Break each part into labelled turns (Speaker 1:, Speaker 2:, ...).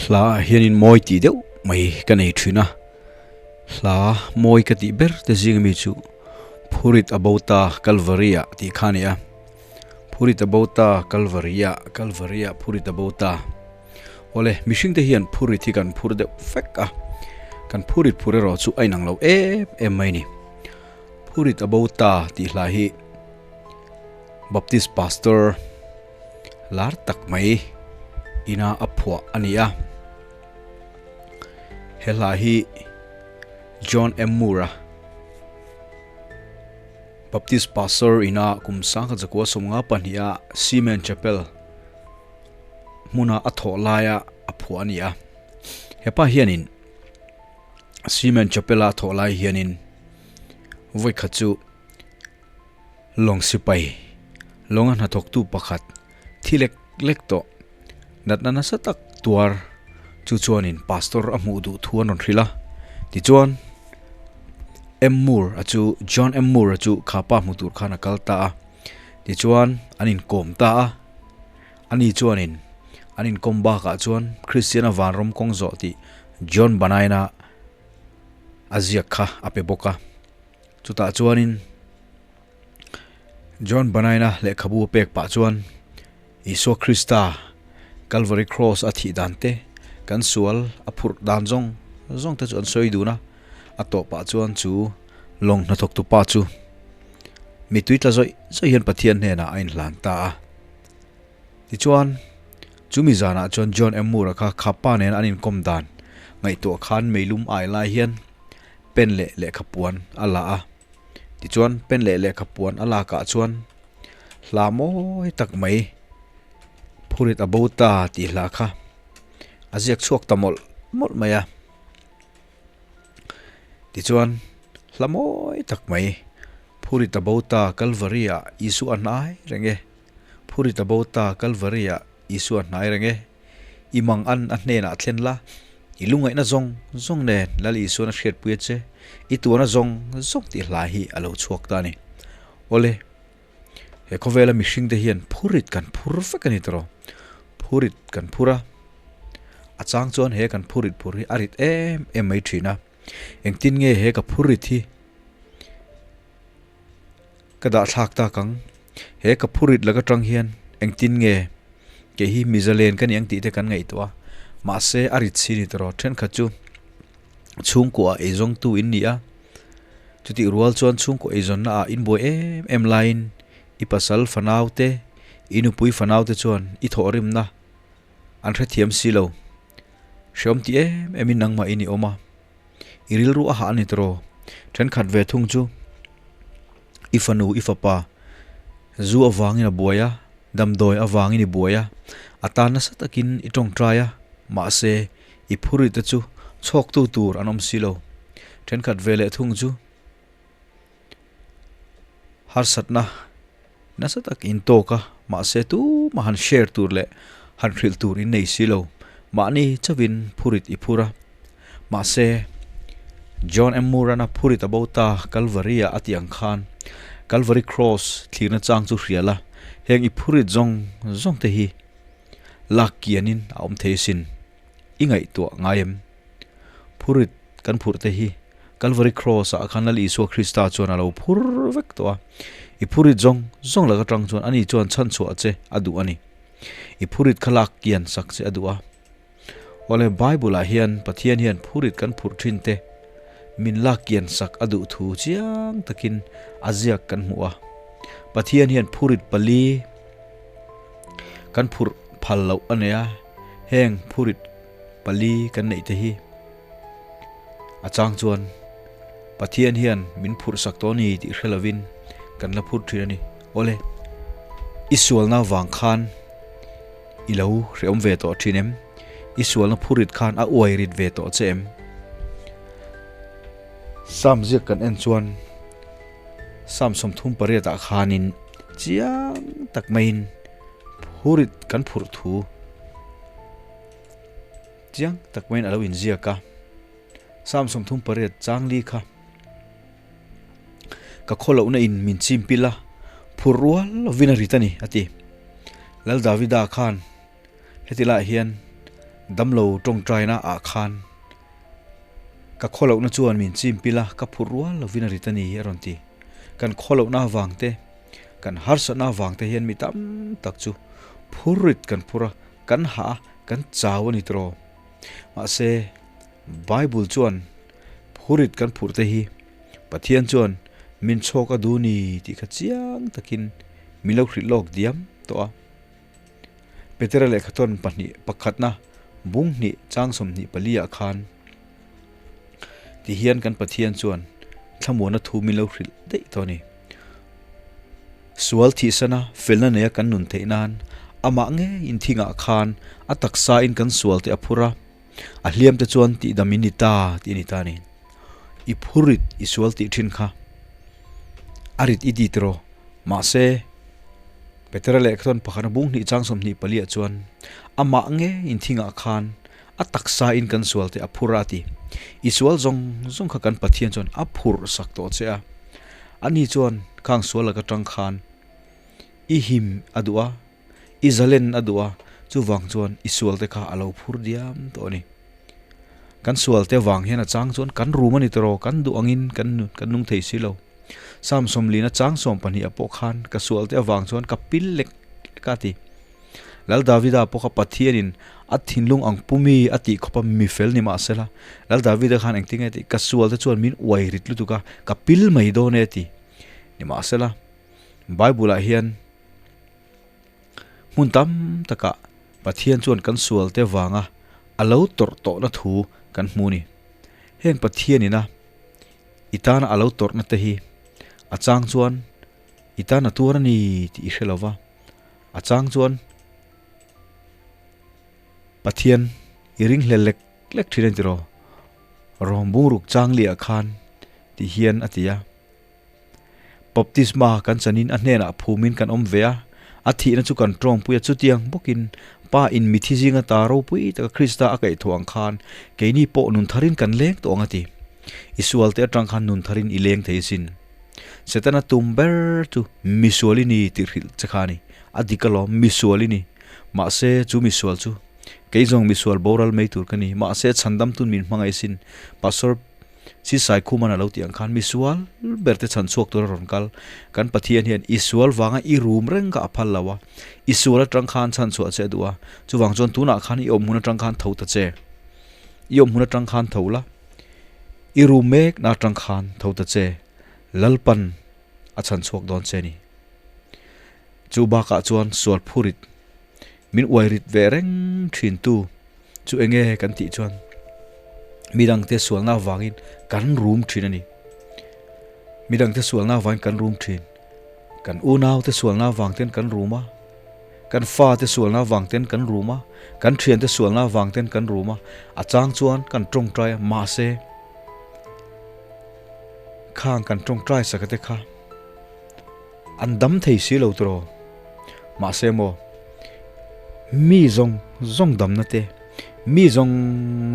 Speaker 1: Hla ah hianin mawi tih deuh mai ka nei thin a, hla mawi ka tih ber te zing ami chu Phurit a bo ta Kalvari ah tih kha a ni a, Phurit a bo ta Kalvari ah Kalvari ah Phurit a bo ta. Awle mihring te hian phurit hi kan phur deuh vek a, kan phurit phur erawh chu a inang lo em em mai a ni. Phurit a bo ta tih hla hi Baptist Pastor lar tak mai ina a phuah a ni a. He hla hi John M. Moore-a Baptist Pastor ina kum 1952-a Seaman Chapel hmuna a thawh laia a phuah a ni a. Hepa hianin Seaman Chapel-a a thawh lai hianin vawikhat chu Lawng sipai, lawnga hnathawktu pakhat thi lek lek tawh natna nasa tak tuar chu chuanin pastor a hmuh duh thu an rawn hrilh a. Tichuan, M. Moore a chu John M. Moore a chu kha pa hmu tur khan a kal ta a. Tichuan, an inkawm ta a. Ani chuanin an inkawm bakah chuan Kristiana vanram kawng zawh tih John Banaina a ziak kha a pe bawk a. Chutah chuanin John Banaina lehkhabu a pek pah chuan Isua Krista Calvary Cross a thih dan te, kan sual a phurh dan zawng zawng te chu an sawi dun a, a tawpah chuan chu lawng hnathawktu pa chu mitui tla zawih zawih hian Pathian hnenah a inhlan ta a. Tichuan, chumi zanah chuan John M. Moore-a kha khapa nen an inkawm dan ngaihtuah khan meilum ai lai hian pen leh lehkha puan a la a. Tichuan, pen leh lehkha puan a lakah chuan hla mawi tak mai Phurit a bo ta tih hla kha a ziak chhuak ta mawlh mawlh mai a. Tichuan, hla mawi tak mai Phurit a bo ta Kalvari-ah Isua a hnai reng e. Phurit a bo ta Kalvari-ah Isua hnai reng e. I mang an a hnenah thlen la, i lungaihna zawng zawng nen Lal Isuan a hriatpui a che, i tuarna zawng zawng tih hla hi a lo chhuak ta a ni. Awle, he khawvela mihringte hian phurit kan phur vek a ni tawh. Phurit kan phur a, a chang chuan he kan phurit phur hi a rit em em mai thin a. Engtin nge he ka phurit hi Ka dah thlak tak ang. He ka phurit lak atang hian engtin nge kei hi mizalen ka ni ang tih te kan ngaihtuah a. Mahse a rit si ni tawh thenkhat chu chhungkua eizawngtu in ni a. Chutih rual chuan chhungkua eizawnna ah in buai em em laiin i pasal fanau te, i nupui fanau te chuan i thawhrimna an hrethiam si lo. Hreawm ti em em in nangmah in i awm a. I rilru a hah a ni tawh. Thenkhat ve thung chu i fanu i fapa zu avangin a buai a, damdawi avangin i buai a, a tan nasa takin i tawngtai a, mahse i phurih te chu chhawktu tur an awm si lo. Thenkhat ve leh thung chu harsatna nasa tak in tawk a, mahse tumah han share tur leh han hrilh tur in nei si lo. Mahni chauhin phurit i phur a, mahse John M. Moore-ana phurit a bo ta Calvary-ah a tih ang khan Calvary Cross thlirna chang chu hria la, heng i phurit zawng zawng te hi lak kianin a awm thei asin. I ngaihtuah ngai em? Phurit kan phurh te hi Calvary Cross ah khan Lal Isua Krista chuan a lo phur vek tawh a. I phurit zawng zawng lak atang chuan ani chuan chhanchhuah che a duh a ni. I phurit kha lak kian sak che a duh a. Awle Bible ah hian Pathian hian phurit kan phurh thin te min lak kian sak a duh thu chiang takin a ziak kan hmu a. Pathian hian phurit pali kan phurh phal loh a nei a, heng phurit pali kan neih te hi A chang chuan Pathian hian min phurh sak tawh a ni tih hre lovin kan la phur thin a ni. Awle, i sualna vang khan i lo hrehawm ve tawh thin em? I sualna phurit khan a uai rit ve tawh che em? Sam ziak kan en chuan Sam 38 ah khanin chiang tak maiin phurit kan phurh thu Chiang tak maiin a lo inziak a, Psalm 38 chang li kha ka khawlohna in min chim pil a, phur rual lovin a rit a ni, a ti. Lal Davida khan heti laiah hian Damlo tawngtaina ah khan ka khawlohna chuan min chim pil a, ka phur rual lovin a rit a ni a rawn ti. Kan khawlohna avang te, kan harsatna avang te hian mi tam tak chu phur rit kan phur a, kan hah a, kan chau a ni tiraw. Mahse, Bible chuan phurit kan phurh te hi Pathian chuan min chhawk a duh ni tih kha chiang takin min lo hrilh lawk diam tawh a. Petera lehkhathawn pahnih pakhatna bung hnih chang 24 ah khan ti hian kan Pathian chuan thlamuana thu min lo hrilh daih tawh a ni. Sual thihsana felna neia kan nun theih nan amah ngei inthingah khan a taksa in kan sual te a phur a, a hliam te chuan tihdam in ni ta tih a ni ta a ni. I phurit i sual tih thin kha a rit i ti tiraw? Mahse, Petera lehkhathawn pakhat a bung hnih chang 24 ah chuan amah nge inthingah khan a taksa in kan sual te a phur a ti. I sual zawng zawng kha kan Pathian chuan a phurh sak tawh che a. Ani chuan khang sual laka tang khan i him a duh a, i zalen a duh a, chuvang chuan i sual te kha a lo phur diam tawh a ni. Kan sual te vang hian a chang chuan kan rum a ni tawh, kan duh angin kan nung thei si lo. Psalm 40 chang 12 ah pawh khan ka sual te avang chuan ka pil lek lek a ti. Lal Davida pawh kha Pathianin a thinlung ang pumi a tih khawpa mi fel ni mahsela, Lal Davida khan engtin nge tih ka sual te chuan min uai rit lutuk a, ka pil mai dawn e a ti. Nimahsela, Bible ah hian hmun tam takah Pathian chuan kan sual te vanga a lo tawrh tawhna thu kan hmu a ni. Heng Pathianin a I tana a lo tawrhna te hi a chang chuan i tan a tuar a ni tih i hre lo va, a chang chuan Pathian i ringhlel lek lek thin a ni tiraw? Rawng bungruk chang liah khan ti hian a ti a. Baptisma kan chanin a hnenah phumin kan awm ve a, a thihna chu kan tawngpui a, chutiang bawkin Pa in mithi zinga ta ropui taka Krista a kaihthawh ang khan keini pawh nun tharin kan leng tawh ang a ti. I sualte atang khan nun tharin i leng thei asin. Setana tum ber chu misual i ni tih hrilh che kha a ni. A dik alawm, misual i ni. Mahse, chu misual chu kei zawng misual boral mai tur ka ni. Mahse, chhandamtun min hmangaih asin. Pastor Si Saikhuman a lo tih ang khan misual ber te chhan chhuak tur a rawn kal. Kan Pathian hian i sual vanga i rum reng kha a phal lo a, i sual atang khan chhan chhuah che a duh a, chuvang chuan tunah khan i awm hun atang khan tho ta che. I awm hun atang khan tho la, i rum mek na atang khan tho ta che, Lalpan a chhan chhuak dawn che ni. Chu bakah chuan sual phurit min uai rit ve reng thin tu chu enge kan tih chuan midangte sualna avangin kan rum thin a ni. Midangte sualna avangin kan rum thin. Kan unaute sualna avang ten kan rum a, kan fate sualna avang ten kan rum a, kan thiante sualna avang ten kan rum a, a chang chuan kan tawngtai a, mahse khang kan tawngtai sakate kha An dam thei si lo tiraw? Mahse maw, mi zawng zawng damna te, mi zawng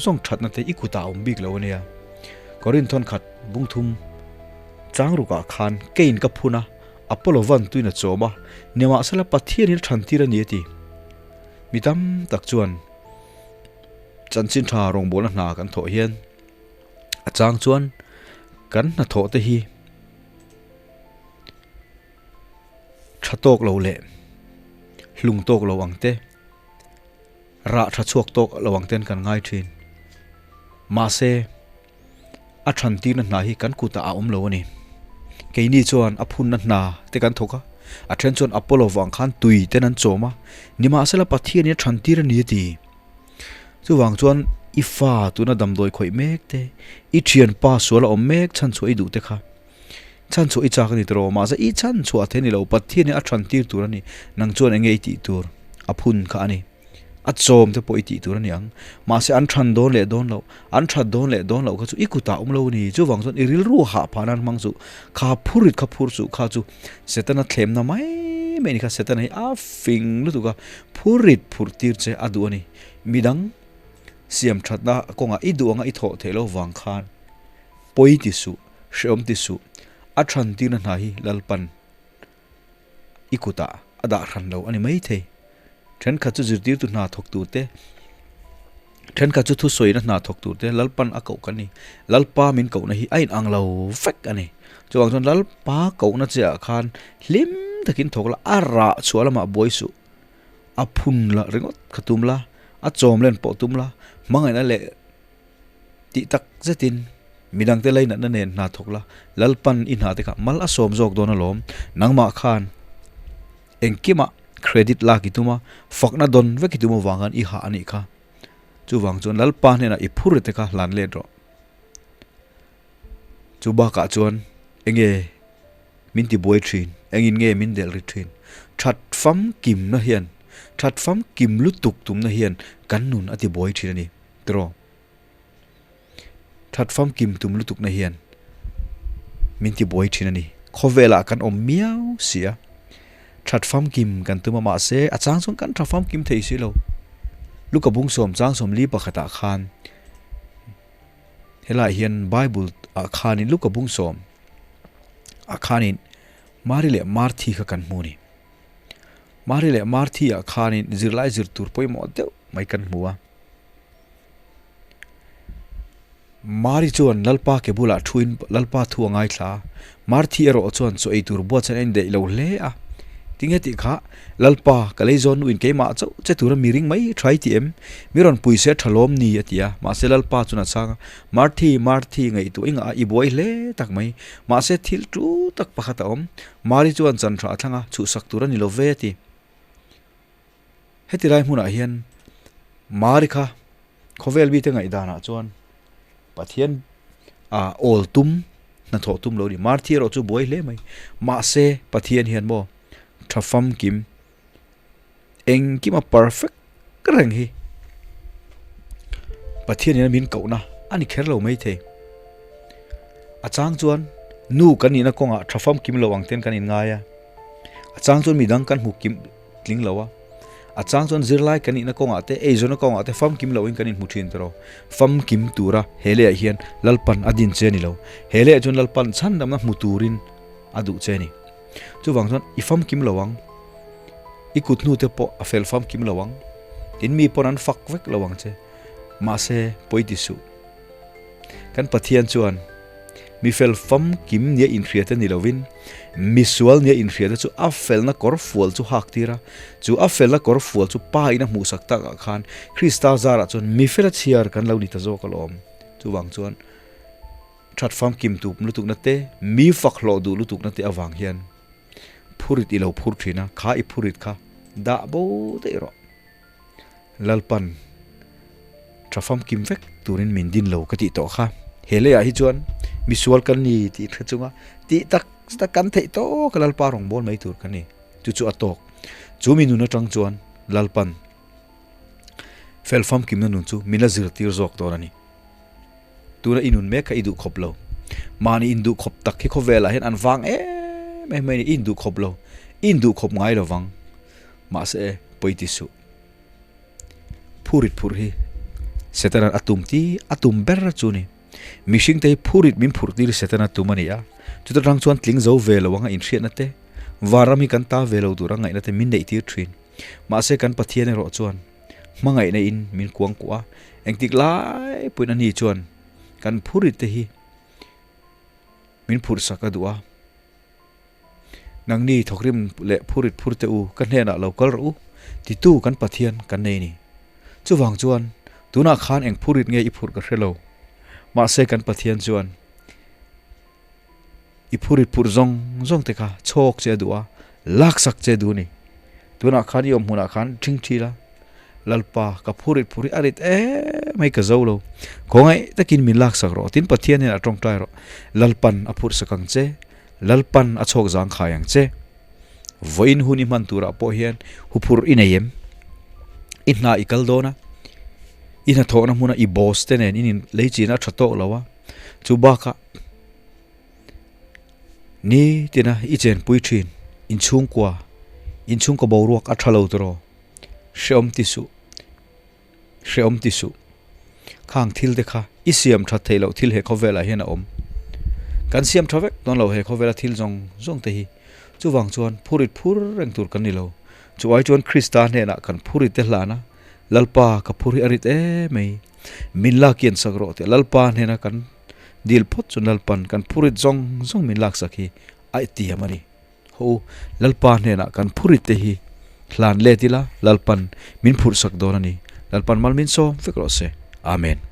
Speaker 1: zawng thatna te i kutah a awm bik lo a nia. Korinthon khat bungthum chang rukah khan keiin ka phun a, Apollo van tuin a chawm a, nimahsela Pathianin a thantir a ni a ti. Mi tam tak chuan chanchin tha rawngbawlna hna kan thawh hian a chang chuan kan hnathawh te hi Tha tawk lo leh hlung tawk lo ang te, rah tha chhuak tawk lo ang ten kan ngai thin. Mahse, a than tirna hna hi kan kutah a awm lo a ni. Keini chuan a phunna hna te kan thawk a, a then chuan Apollo vang khan tui ten an chawm a, nimahsela Pathianin a than tir a ni a ti. Chuvang chuan i fa tuna damdawi khawih mek te, i thianpa sual a awm mek chhan chhuah i duh te kha. Chhan chhuah i chak a ni tawh mahse i chhan chhuah thei a ni lo, Pathian hi a than tir tur a ni, nang chuan enge i tih tur a phun kha a ni, a chawm te pawh i tih tur a ni ang, mahse an than dawn leh dawn loh, an that dawn leh dawn loh kha chu i kutah awm lo a ni, chuvang chuan i rilru hah phah nan hmang chu kha phurit kha phur chu kha chu Setana thlemna mai mai a ni kha, Setana hi a fing lutuk a, phurit phurh tir che a duh a ni, midang siam thatna kawngah i duh anga i thawh theih loh vang khan pawi ti suh. Hreawm ti suh, a than tirna hna hi Lalpan i kutah a dah hran lo a ni maithei. Thenkhat chu zirtirtu hna thawk turte, Thenkhat chu thusawina hna thawk tur te Lalpan a koh kan ni. Lalpa min kohna hi a inang lo vek a ni. Chuvang chuan Lalpa kohna che ah khan hlim takin thawk la, a rah chhuah lamah buai suh. A phun la ringawt kha tum la, a chawm len pawh tum la, hmangaihna leh tih tak zetin midangte lainatna nen hna thawk la, Lalpan i hna te kha mal a sawm zawk dawn alawm. Nangmah khan engkimah credit lak i tum a, fakna dawn vek i tum avang khan i hah a nih kha. Chuvang chuan Lalpa hnenah i phur te kha hlan let rawh. Chu bakah chuan enge min ti buai thin, engin nge min delh ri thin. That famkimna hian, that famkim lutuk tumna hian kan nun a ti buai thin a ni tiraw. That famkim tum lutukna hian min ti buai thin a ni. Khawvelah kan awm miau si a, that famkim kan tum a mahse a chang chuan kan tha famkim thei si lo. Luka bung sawm chang sawmli pakhatah khan helaiah hian Bible ah khanin Luka bung sawm ah khanin Mari leh Marthi kha kan hmu a ni. Mari leh Marthi ah khanin zirlai zir tur pawimawh deuh mai kan hmu a. Mari chuan Lalpa ke bulah thuin Lalpa thu a ngaithla a, Marthi erawh chuan chaw ei tur buatsain a indaih lo hle a. Tinge tih kha, Lalpa, ka lei zawn nuin keimah chauh che tura mi ring mai tha i ti em? Mi rawn pui se tha lawm ni a ti a. Mahse Lalpa chuan a chhang a, Marthi, Marthi, ngaihtuah i ngah a, i buai hle tak mai. Mahse thil tu tak pakhat a awm. Mari chuan chan tha a thlang a, chhuhsak tur a ni lo ve a ti. Heti lai hmunah hian Mari kha khawvel mite ngaihdanah chuan Pathian ah awl tum hnathawh tum lo a ni. Marthi erawh chu buai hle mai. Mahse Pathian hian maw tha famkim engkima perfect reng hi Pathian hian min kohna a ni kher lo maithei. A chang chuan nu kan nihna kawngah tha famkim lo ang ten kan inngai a. A chang chuan midang kan hmu kim tling lo a. A chang chuan zirlai kan nihna kawngah te, eizawnna kawngah te famkim loin kan inhmu thin tawh. Famkim tura he leiah hian Lalpan a din che a ni lo. He leiah chuan Lalpan chhandamna hmu turin a duh che a ni. Chuvang chuan i famkim lo ang, i kut hnu te pawh a fel famkim lo ang, tin mi pawn an fak vek lo ang che. Mahse, pawi ti suh. Kan Pathian chuan mi fel famkim nia inhriat a ni lovin, mi sual nia inhriat a chu a felna kawr fual chu hak tir a. Chu a felna kawr fual chu Pa in a hmuhsak takah khan Krista zarah chuan mi fela chhiar kan lo ni ta zawk alawm. Chuvang chuan that famkim tup lutukna te, mi fak hlawh duh lutukna te avang hian phurit i lo phur thin a, kha i phurit kha dah bo daih rawh. Lalpan tha famkim vek turin min din lo ka tih tawh kha. He leiah hi chuan misual kan ni tih hre chunga tih tak tak kan theih tawk a Lalpa rawn bawl mai tur kan ni. Chu chu a tawk. Chu mi nun atang chuan Lalpan fel famkimna nun chu min la zirtir zawk dawn a ni. Tuna i nun mek kha i duh khawp lo. Mahni induh khawp tak hi khawvelah hian an vang em em mai a ni. I induh khawp lo. I induh khawp ngai lo vang. Mahse pawi ti suh. Phurit phurh hi Setana a tum ti a tum ber chu ni. Mihring te hi phurit min phurh tir Setana tum a ni a. Chuta tang chuan tling zo ve lo anga inhriatna te, vanram hi kan ta ve lo tur a ngaihna te min neih tir thin. Mahse kan Pathian erawh chuan hmangaihna in min kuang kuah a, engtik lai pawhin ani chuan kan phurit te hi min phurh sak a duh a. Nangni thawkrim leh phurit phur teh u, ka hnenah lo kal rawh u, titu kan Pathian kan nei ni. Chuvang chuan, tunah khan eng phurit nge i phurh ka hre lo. Mahse kan Pathian chuan i phurit phurh zawng zawng te kha chhawk che a duh a, laksak che a duh a ni. Tunah khan i awm hmunah khan ṭhingṭhi la, Lalpa, ka phurit phur hi a rit em mai ka zo lo. Khawngaih takin min laksak rawh, tin Pathian hian a ṭawngṭai rawh. Lalpan a phurhsak ang che. Lalpan a chhawk zang khai ang che. Vawiin hun i hman turah pawh hian huphurh i nei em? I hna i kal dawn a, i hnathawhna hmuna i boss te nen in lei chin a tha tawk lo a, chu bakah ni tina i chenpui thin inchhungkua, inchhungkaw boruak a tha lo tawh hrehawm ti suh, hrehawm ti suh. Khang thil te kha i siam that theih loh thil he khawvelah hian a awm. Kan siam tha vek dawn lo he khawvela thil zawng zawng te hi. Chuvang chuan phurit phur reng tur kan ni lo. Chu ai chuan Krista hnenah kan phurit te hlan a, Lalpa ka phur hi a rit em mai. Min lak kian sak rawh tih Lalpa hnena kan dil phawt chu Lalpan kan phurit zawng zawng min lak sak hi a tiam a ni. Ho, Lalpa hnenah kan phurit te hi hlan let ila Lalpan min phurh sak dawn a ni. Lalpan mal min sawm vek rawh se. Amen.